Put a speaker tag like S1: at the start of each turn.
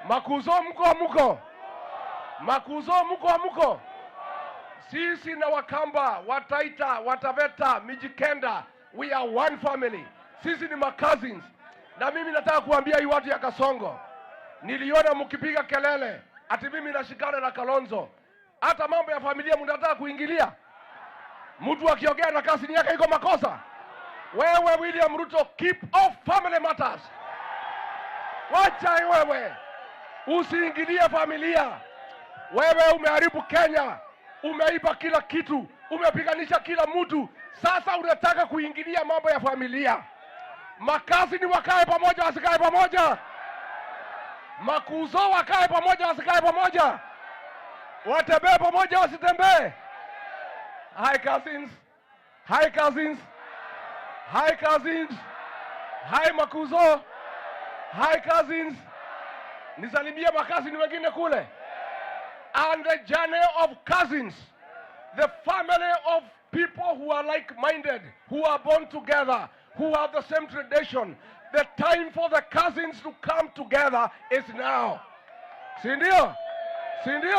S1: Makuzo mko mko? Makuzo mko mko? Sisi na Wakamba, Wataita, Wataveta, Mijikenda, we are one family. Sisi ni macousins. Na mimi nataka kuambia hii watu ya Kasongo, niliona mkipiga kelele ati mimi nashikana na Kalonzo. Hata mambo ya familia mnataka kuingilia. Mtu akiongea na cousin yake iko makosa? Wewe William Ruto, keep off family matters. Wacha wewe, usiingilie familia. Wewe umeharibu Kenya, umeiba kila kitu, umepiganisha kila mtu. Sasa unataka kuingilia mambo ya familia. Macousin wakae pamoja, wasikae pamoja? Makuzo wakae pamoja, wasikae pamoja? Watembee pamoja, wasitembee? Hi cousins, hi cousins, hi cousins, hi makuzo, hi cousins. Nisalimie macousin wengine kule. And the journey of cousins, the family of people who are like-minded, who are born together, who have the same tradition. The time for the cousins to come together is now. Si ndio? Si ndio?